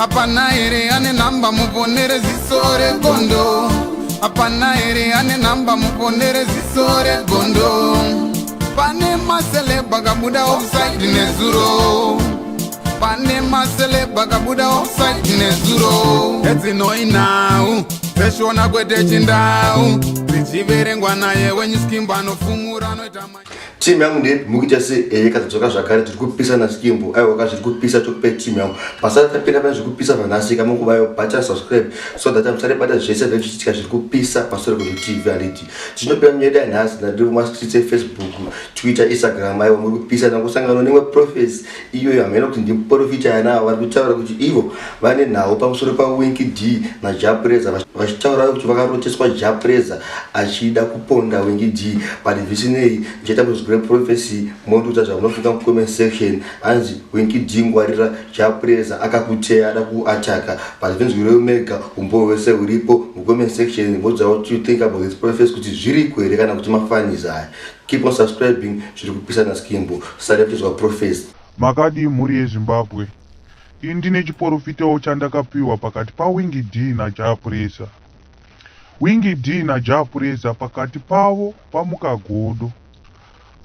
Hapana here ane nhamba muponere ziso regondo? Hapana here ane nhamba muponere ziso regondo? Pane maceleb akabuda offside nezuro. Pane maceleb akabuda offside nezuro. Edzinoi nhau dzeshona kwete chindau dzichiverengwa naye wenyuskimbo anofumura anoita. Timu yangu ndepi? Mukuita sei? Eye kadzoka zvakare, tiri kupisa naSkimbo. Aiwa, zviri kupisa, tokupe timu yangu. Pasati tapinda pane zviri kupisa vanhasi, kamunguvayo bata subscribe so that musaribata zvese zvinenge zvichiitika zviri kupisa pasoro kweTV. Handiti tinopinda munyaya yanhasi? Ndiri mumastreets eFacebook, Twitter, Instagram. Aiwa, muri kupisa nangosangana nemwe prophecy iyoyo. Hamena kuti ndiprofita yanavo vari kutaura kuti ivo vane nhau pamusoro paWinky D naJah Prayzah, vachitaura kuti vakaroteswa Jah Prayzah achida kuponda Winky D. But zvisinei, ndichaita kuzigure prophecy, mondiudza zvamunofunga mucomment section. Hanzi, "Winky D, ngwarira, Jah Prayzah akakuteya, ada kuataka." But zvinzwirewo mega, umbowo hwese huripo mucomment section. Modza what you think about this prophecy, kuti zviriko here kana kuti mafunnies aya. Keep on subscribing, zviri kupisa naSkimbo. Sare kuchizwa prophecy. Makadii, mhuri yeZimbabwe? Ini ndine chiprofitawo chandakapiwa pakati paWinky D naJah Prayzah. Winky D naJah Prayzah, pakati pavo pamuka godo,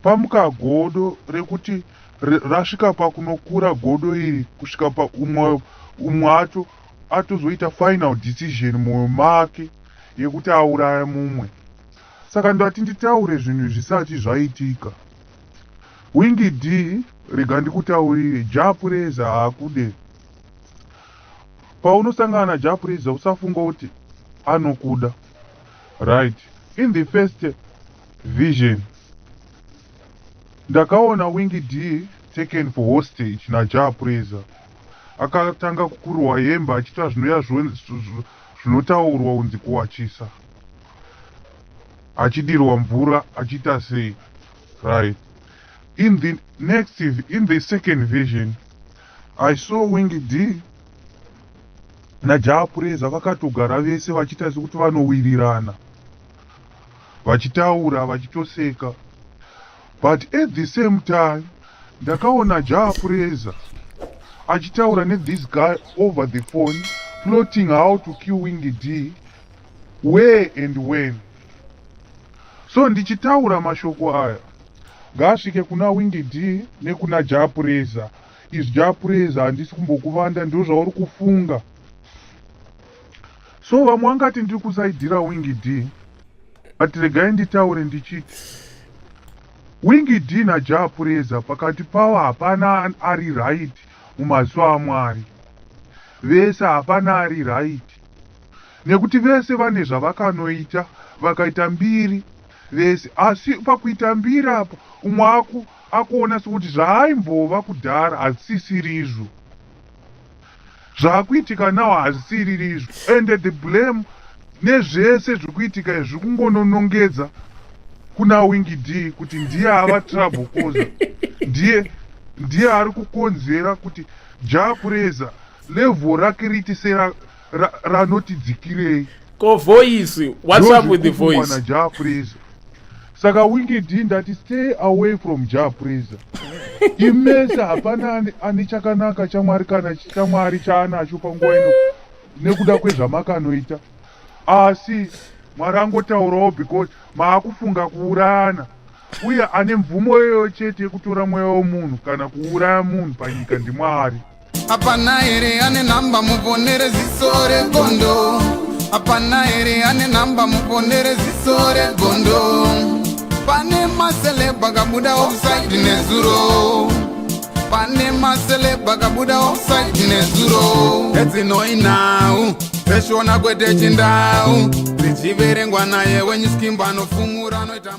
pamuka godo rekuti rasvika pakunokura godo iri kusvika paumwe umwe ato atozoita final decision mumwoyo make yekuti auraya mumwe. Saka ndati nditaure zvinhu zvisati zvaitika. Winky D, rega ndikutaurire, Jah Prayzah haakude. Paunosangana naJah Prayzah, usafunga kuti anokuda, right? In the first vision ndakaona Winky D taken for hostage naJah Prayzah. Akatanga kukurwa hembe, achiita zvinoya zvinotaurwa kunzi kuwachisa, achidirwa mvura, achiita sei, right? In the second vision I saw Winky D naJah Prayzah vakatogara vese vachiita sekuti vanowirirana, vachitaura, vachitoseka. But at the same time ndakaona Jah Prayzah achitaura nethis guy over the phone, plotting how to kill Winky D, where and when. So ndichitaura mashoko aya, ngaasvike kuna Winky D nekuna Jah Prayzah. Izvi, Jah Prayzah, handisi kumbokuvanda, ndo zvauri kufunga. So vamwe vangati ndiri kusaidhira Winky D, but regai nditaure ndichiti Winky D naJah Prayzah, pakati pavo hapana ari right mumazuva aMwari. Vese hapana ari right, nekuti vese vane zvavakanoita, vakaita mbiri vese. Asi pakuita mbiri apo, umwe akuona sekuti zvaaimbova kudhara hazvisisiri izvo zvaakuitika nawo, hazvisiriri izvo. And the blame nezvese zviri kuitika izvi zviri kungononongedza kuna Winky D, kuti ndiye ava trouble causer, ndiye ari kukonzera kuti Jah Prayzah level rake riiti seranotidzikirei. Ko voice, what's up with the voice? NaJah Prayzah. Saka Winky D, ndati stay away from Jah Prayzah. Imese hapana ane chakanaka chaMwari kana chaMwari chaanacho panguva ino nekuda kwezvamakanoita. Asi Mwari angotaurawo because maakufunga kuurayana, uye ane mvumo iyoyo chete yekutora mweya wemunhu kana kuuraya munhu panyika ndiMwari. Hapana here ane nhamba muponere ziso regondo? Hapana here ane nhamba muponere ziso regondo? Pane maceleb akabuda offside nezuro. Pane maceleb akabuda offside nezuro. Edzinoi nhau dzeshona kwete chindau dzichiverengwa naye wenyuskimbo anofumura anoita.